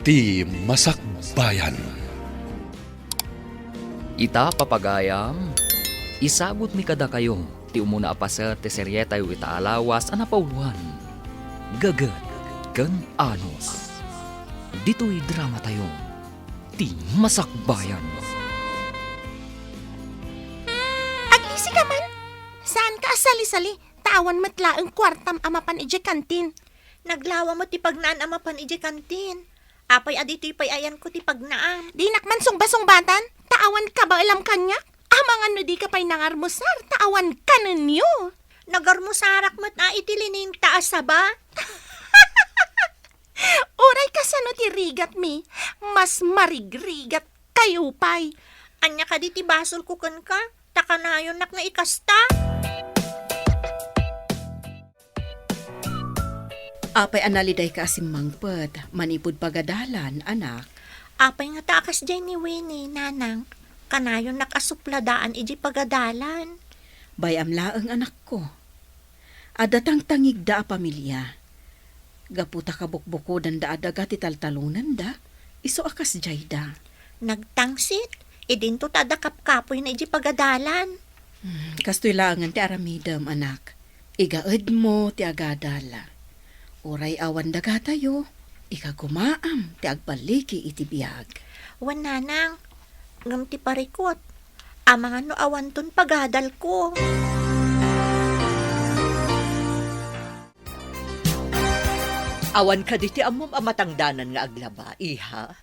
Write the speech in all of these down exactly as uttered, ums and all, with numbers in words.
Ti Masakbayan. Ita, papagayam, isagutmi kadakayo ti umuna a paset ti serietayo ita a lawas a napauloan, Gaget ken Anos. Ditoy dramatayo, Ti Masakbayan. Aglisi ka man? Saanka a salisali, ta awan met laeng kuartam a mapan idiay kantin. Naglawa met ti pagnaan a mapan idiay kantin. Apay a ditoy pay ayanko ti pagnaam? Dinak man sungbasungbatan, ta awan kabaelam kaniak. Amangan no dika pay nangarmusar, ta awan kanenyo. Nagarmusarak met a iti lining ta a saba. Uray kasano ti rigatmi, mas marigrigat kayo pay. Ania kadi ti basolko kenka? Ta kanayonnak nga ikasta. Apay a nalidayka a simmangpet manipud pagadalan, anak? Apay ngata a kasdiay ni Winnie, nanang? Kanayonnak a supladaan idiay pagadalan. Bay-am laeng, anakko. Adda tangtangigda a pamilia. Gapu ta kabukbukodanda a daga ti taltalonanda, isu a kasdiayda. Nagtangsit? Idinto ta adda kapkapoyna idiay pagadalan. Hmm, kastoy laengen ti aramidem, anak. Igaedmo ti agadal. Uray awan dagatayo, ikagumaam ti agballigi iti biag. Wen, nanang, ngem ti parikut, amangan no awanton pagadalko. Awan kadi ti ammom a matangdanan nga aglaba, iha?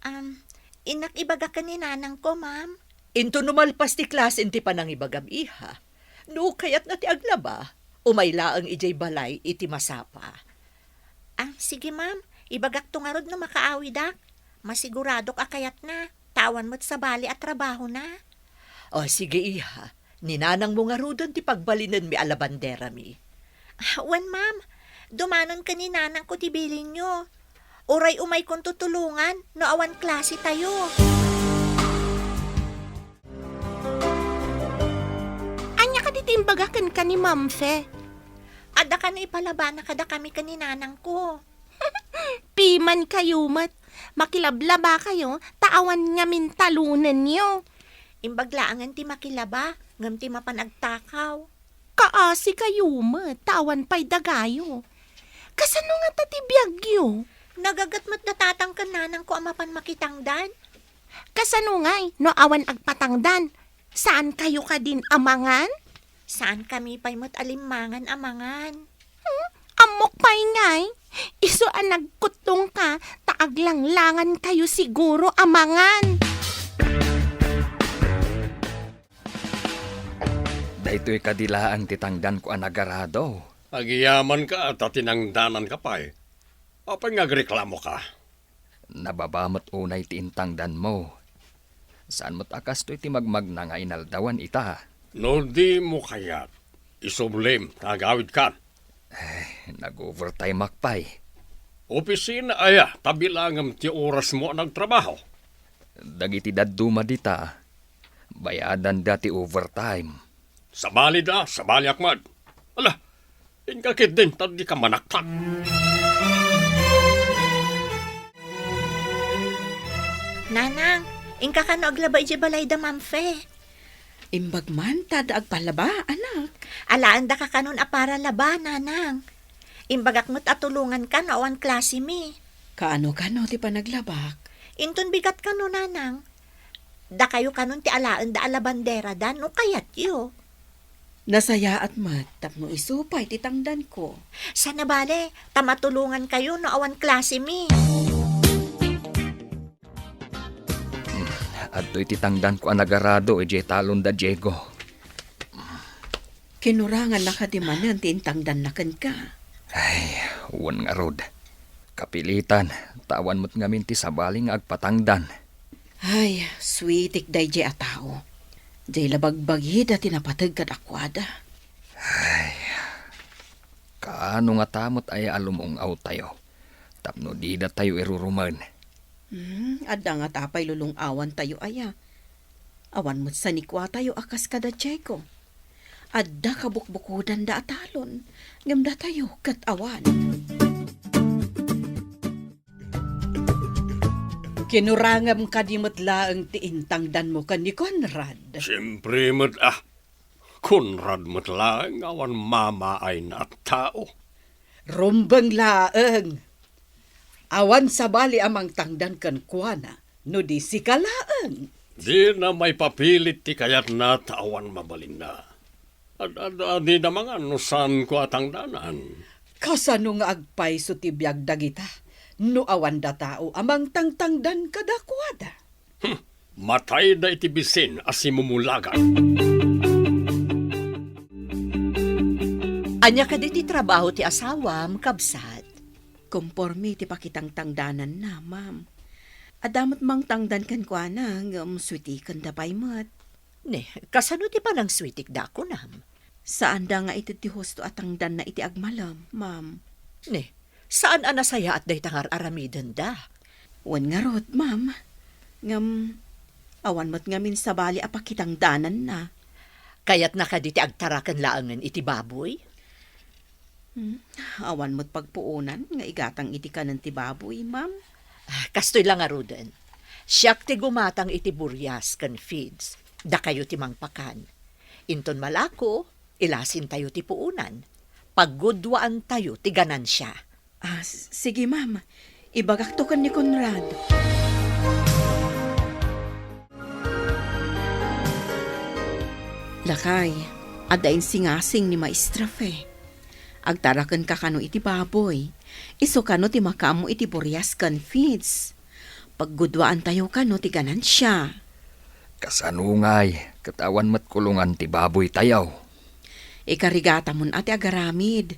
Am, innak ibaga ken ni nanangko, ma'am. Into no malpas ti klasen ti panangibagam, iha. No kayatna ti aglaba, umay laeng idiay balay iti masapa. Ah, sige, ma'am. Ibagakto ngarud no makaawidak. Masiguradok a kayatna, ta awan met sabali a trabahona. O, sige, iha. Ni nanangmo ngaruden ti pagbalinenmi a labanderami. Ah, wen, ma'am. Dumanon ken ni nanangko ti bilinyo. Uray umaykonto tulongan no awan klasetayo. Ania kadi ti imbaga kenka ni Ma'am Fe? Adda kano ipalabana kadakami ken ni nanangko. Pimankayo met. Makilablabakayo, ta awan ngamin talonenyo. Imbag laengen ti makilaba, ngem ti mapan agtakaw. Kaasikayo met, ta awan pay dagayo. Kasano ngata ti biagyo? Nagaget met da tatang ken nanangko a mapan makitangdan. Kasano ngay no awan agpatangdan? Saankayo kadin a mangan? Saankami pay met a limmangan a mangan. Hmm? Ammok pay ngay, isu a nagkuttongka ta aglanglangankayo siguro a mangan. Daytoy kadi laeng ti tangdanko a nagarado. Agyamanak ta tinangdananka pay. Apay nga agreklamoka? Nababa met unay ti intangdanmo. Saan met a kastoy ti magmagna nga inaldawan ita. No dimo kayat, isublim ta agawidkan. Eh, nag-overtime-ak pay. Opisina aya, ta bilangem ti orasmo a nagtrabaho. Dagiti dadduma dita, bayadanda ti overtime. Sabalida, sabaliak met. Ala, inka ketdin, ta dika manaktak. Nanang, inka kano aglaba idiay balayda, Ma'am Fe? Imbag man ta adda agpalaba, anak. Alaendaka kanon a para laba, nanang. Imbagak met a tulonganka no awan klasemi. Kaano kano ti panaglabak? Inton bigat kano, nanang. Dakayo kanon ti alaenda a labanderada no kayatyo. Nasayaat met tapno isu pay ti tangdanko. Sana bale, ta matulongankayo no awan klasemi. Hmm, adtoy ti tangdanko a nagarado idiay talon da Diego. Kinurangannaka di manen ti intangdanna kenka. Ay, wen ngarud. Kapilitan, ta awan met ngamin ti sabali nga agpatangdan. Ay, sweetik daydiay a tao. Diay la bagbagida ti napateg kadakuada. Ay, kaano ngata met aya a lumung-awtayo tapno didatayo irurumen? Hmm, adda ngata pay lulung-awantayo aya? Awan met sanikuatayo a kas kada Diego. Adda kabukbukodanda a talon, ngem datayo ket awan. Kinurangem kadi met laeng ti intangdanmo ken ni Conrad? Siempre met a. Conrad met laeng awan mamaayna a tao. Rumbeng laeng. Awan sabali a mangtangdan kenkuana no di sika laeng. Dina maipapilit ti kayatna ta awan mabalinna. Ad-, ad-, adida mangan no saanko a tangdanan. Kasano nga agpayso ti biag dagita no awanda tao a mangtangtangdan kadakuada? Hmm, matayda iti bisin a simumulagan. Ania kadi ti trabaho ti asawam, kabsat? Komporme ti pakitangtangdananna, ma'am. Adda met mangtangdan kenkuana, ngem suitikenda pay met. Ne, kasano ti panangsuitikda, kunam? Saanda nga ited ti husto a tangdanna iti agmalem, ma'am. Ne, saan a nasayaat dayta nga ar-aramidenda? Wen ngarud, ma'am. Ngem, awan met ngamin sabali a pakitangdananna. Kayatna kadi ti agtaraken laengen iti baboy? Hmm, awan met pagpuonan nga igatang iti kanen ti baboy, ma'am. Ah, kastoy la ngaruden. Siak ti gumatang iti burias ken feeds. Dakayo ti mangpakan. Inton malako, ilasintayo ti puonan. Paggudwaantayo ti ganansia. Ah, s-, sige, ma'am. Ibagakto ken ni Conrad. Lakay, adda insingasing ni Maestra Fe. Agtaraken ka kano iti baboy. Isu kano ti makaammo iti burias ken feeds. Paggudwaantayo kano ti ganansia. Kasano ngay, ket awan met kulongan ti baboytayo? Ikarigatamon a ti agaramid.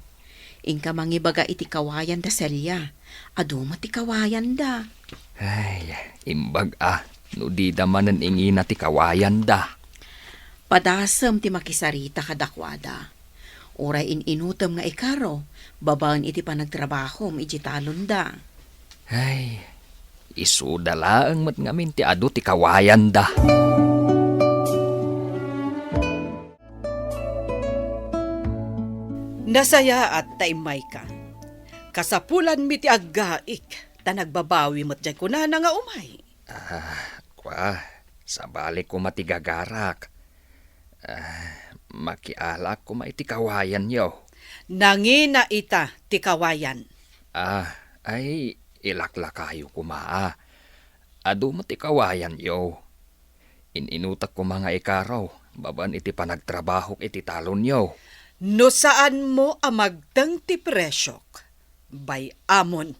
Inka mangibaga iti kawayan da Celia. Adu met ti kawayanda. Ay, imbag a, no dida manen ingina ti kawayanda. Padasem ti makisarita kadakuada. Uray in-inutem nga ikaro, babaen iti panagtrabahom iti talonda. Ay, isuda laeng met ngamin ti adu ti kawayanda. Nasayaat ta immayka. Kasapulanmi ti aggaik, ta nagbabawi met diay kunana nga umay. Ah, kua, sabali koma ti gagarak. Ah, makialaak koma iti kawayanyo. Nangina ita ti kawayan. Ah, ay, ilaklakayo koma, ah. Adu met ti kawayanyo. In-inutek koma nga ikaro, babaen iti panagtrabahok iti talonyo. No saanmo a magteng ti presiok, bay-amon.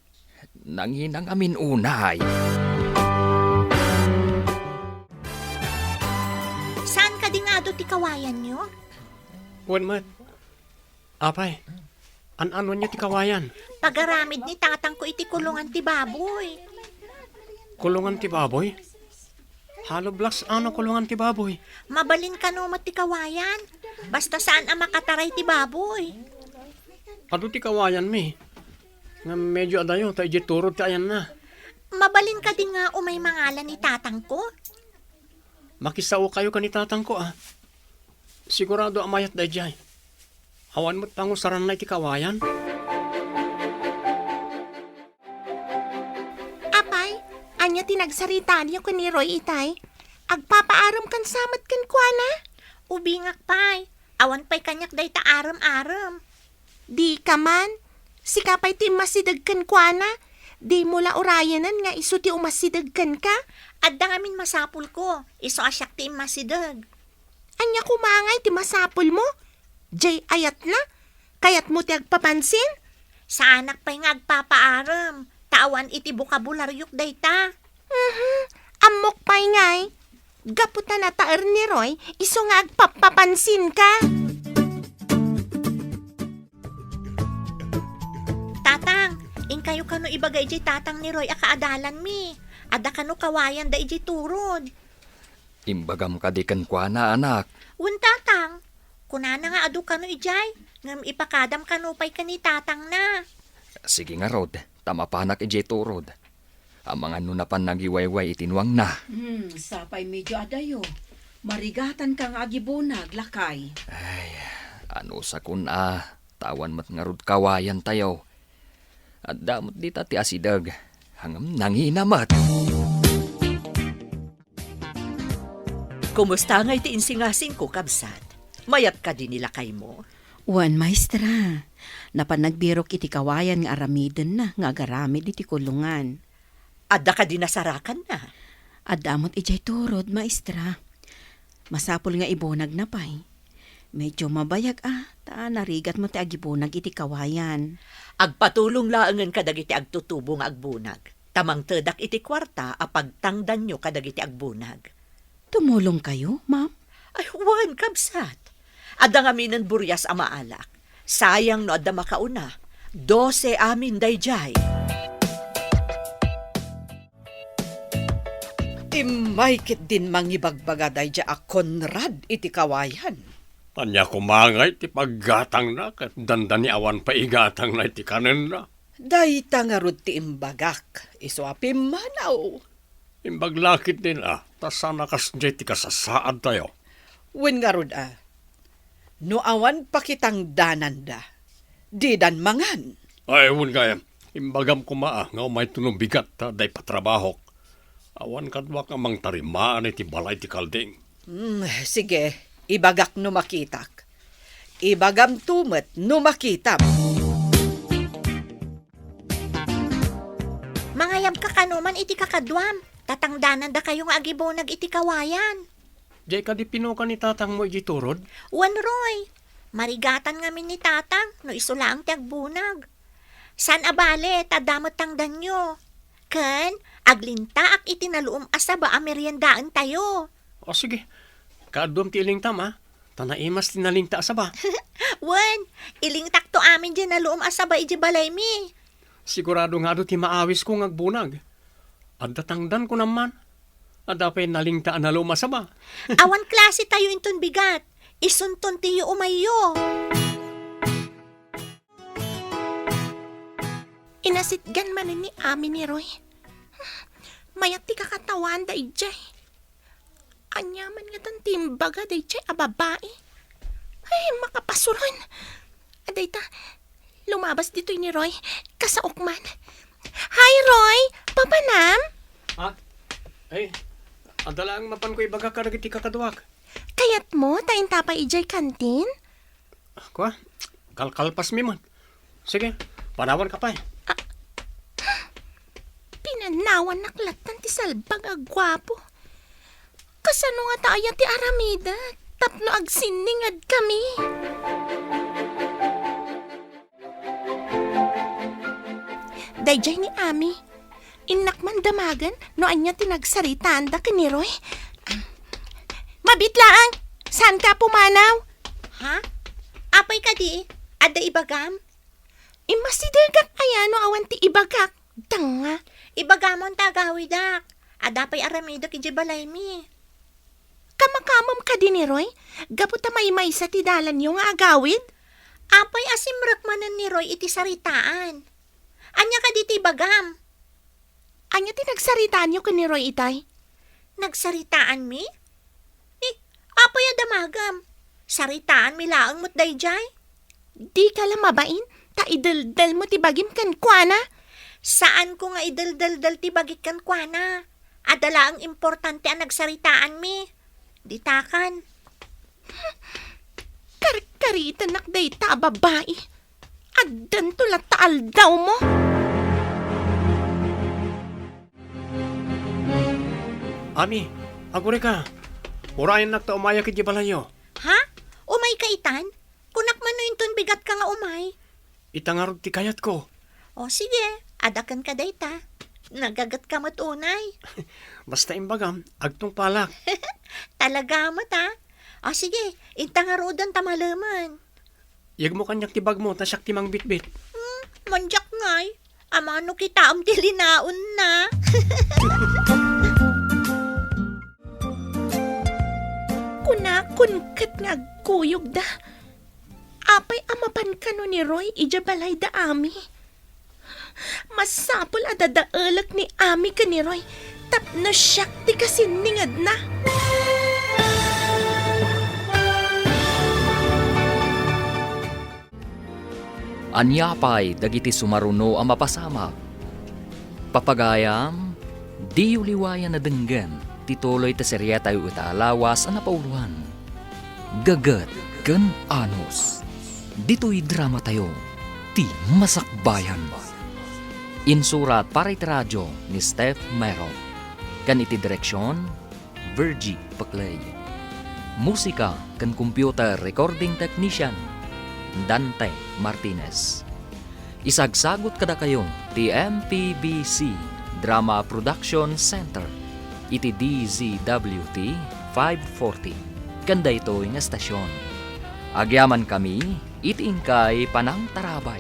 Nangina ngamin unay. Saan kadi nga adu ti kawayanyo? Wen met. Apay, an-anonyo ti kawayan? Pagaramid ni tatangko iti kulongan ti baboy. Kulongan ti baboy? Hollow blocks ano kulongan ti baboy? Mabalin kano met ti kawayan. Basta saan a makataray ti baboy. Adu ti kawayanmi. Ngem medyo adayo ta idiay turod ti ayanna. Mabalin kadi nga umay mangala ni tatangko? Makisaokayo ken ni tatangko, a. Sigurado a mayat daydiay. Awan met pangusaranna iti kawayan. Apay, ania ti nagsaritayo ken ni Roy itay? Agpapaarem kan sa met kenkuana? Ubingak pay. Awan pay kaniak dayta arem-arem. Dika man. Sika pay ti immasideg kenkuana. Dimo la urayenen nga isu ti umasideg kenka. Adda ngamin masapulko. Isu a siak ti immasideg. Ania koma ngay ti masapulmo? Jay ayatna? Kayatmo ti agpapansin? Saanak pay nga agpapaarem, ta awan iti bokabularyo dayta. Mhm, ammok pay ngay. Gapu ta nataer ni Roy, isu nga agpappapansinka. Tatang, inkayo kano ibaga idiay tatang ni Roy a kaadalanmi. Adda kano kawayanda idiay turod. Imbagam kadi kenkuana, anak? Wen, tatang. Kunana nga adu kano idiay, ngem ipakadam kano pay ken ni tatangna. Sige ngarud, ta mapanak idiay turod. Amangan no napan nagiwayway iti nuangna. Hmm, sapay medyo adayo. Marigatanka nga agibunag, lakay. Ay, anusakon a, ta awan met ngarud kawayantayo. Adda met dita ti asideg, ngem nangina met. Kumusta ngay ti insingasingko, kabsat? Mayat kadi ni lakaymo? Wen, maestra. Napan nagbirok iti kawayan nga aramidenna nga agaramid iti kulongan. Adda kadi nasarakanna? Adda met idiay turod, maestra. Masapul nga ibunagna pay. Medyo mabayag a, ta narigat met ti agibunag iti kawayan. Agpatulong laengen kadagiti agtutubo nga agbunag. Ta mangtedak iti kuarta a pagtangdanyo kadagiti agbunag. Tumulongkayo, ma'am? Ay, wen, kabsat. Adda ngaminen burias a maalak. Sayang no adda makauna. Dose amin daydiay. Immay ketdin mangibagbaga daydiay a Conrad iti kawayan. Ania koma ngay ti paggatangna ket dandani awan pay igatangna iti kanenna? Dayta ngarud ti imbagak, isu a pimmanaw. Imbag la ketdin a, ta saan a kasdiay ti kasasaadtayo. Wen ngarud a, no awan pakitangdananda, didan mangan. Ay, wen gayam, imbagam koma a, nga umayto no bigat ta adda ipatrabahok. Awan kaduak nga mangtarimaan iti balay ti kalding. Hmm, sige, ibagak no makitak. Ibagamto met no makitam. Mangayabka kano man iti kakaduam, ta tangdanandakayo nga agibunag iti kawayan. Diay kadi pinukan ni tatangmo idiay turod? Wen, Roy. Marigatan ngamin ni tatang no isu laeng ti agbunag. Saan a bale, ta adda met tangdanyo. Ken, aglintaak iti naluom a saba a meriendaentayo. O, sige. Kaaduam ti ilingtam, a? Ta naimas ti nalinta a saba. Wen, ilingtakto amin diay naluom a saba idiay balaymi. Sigurado nga adu ti maawisko nga agbunag. Adda tangdan, kunam man. Adda pay nalinta a naluom a saba. Awan klasetayo inton bigat. Isunton ti umayyo. Inasitgan manen ni Ami ni Roy. Mayat ti kakatawaanda idiay. Ania man ngatan ti imbaga daydiay a babai? Ay, makapasuron! Adayta, lumabas ditoy ni Roy. Kasaok man. Hi, Roy! Papanam? Ha? Ay, adda laeng mapanko ibaga kadagiti kakaduak. Kayatmo ta inta pay idiay kantin? Kua, kalkalpasmi man. Sige, panawanka pay. Ah, pinanawannak lattan ti salbag a guapo. Kasano ngata aya ti aramidek tapno agsinningedkami? Daydiay ni Ami. Innak man damagen no ania ti nagsaritaanda ken ni Roy. Mabiit laeng, saanka a pumanaw? Ha? Apay kadi? Adda ibagam? Immasidegak aya no awan ti ibagak, danga. Ibagamon ta agawidak. Adda pay aramidek idiay balaymi. Kamakamam kadi ni Roy? Gapu ta maymaysa ti dalanyo nga agawid? Apay a simrek manen ni Roy iti saritaan? Ania kadi ti ibagam? Ania ti nagsaritaanyo ken ni Roy itay? Nagsaritaanmi? Eh, apay a damagem? Saritaanmi laeng met daydiay. Dika la mabain, ta ideldelmo ti bagim kenkuana. Saanko nga ideldeldel ti bagik kenkuana. Adda laeng importante a nagsaritaanmi. Ditakan. Karkaritennak dayta a babai. Addanto latta aldawmo. Ami, agurayka. Urayennak ta umayak idiay balayyo. Ha? Umayka itan? Kunak man no inton bigatka nga umay. Ita ngarud ti kayatko. O, sige, adda kenka dayta. Nagagetka met unay. Basta imbagam, agtungpalak. Talaga met, a? O, sige, inta ngaruden ta malemen. Yegmo kaniak ti bagmo, ta siak ti mangbitbit. Hmm, mandiak ngay. Amano kitaem ti linaonna. Kunakon ket nga agkuyogda. Apay a mapan kano ni Roy idiay balayda Ami? Masapul a dadaelek ni Ami ken ni Roy tapno siak ti kasinningedna. Ania pay dagiti sumaruno a mapasamak? Papagayam, diyo liwayan a denggen. Ti tuloy ti serietayo ita a lawas a napauloan, Gaget ken Anus. Ditoy dramatayo, ti Masakbayan. Insurat para iti radio ni Steph Mero, ken iti direksion, Virgie Paclay. Musika ken computer recording technician, Dante Martinez. Isagsagut kadakayo ti M P B C Drama Production Center iti D Z W T five forty ken daytoy nga estasion. Agyamankami iti inkay panangtarabay.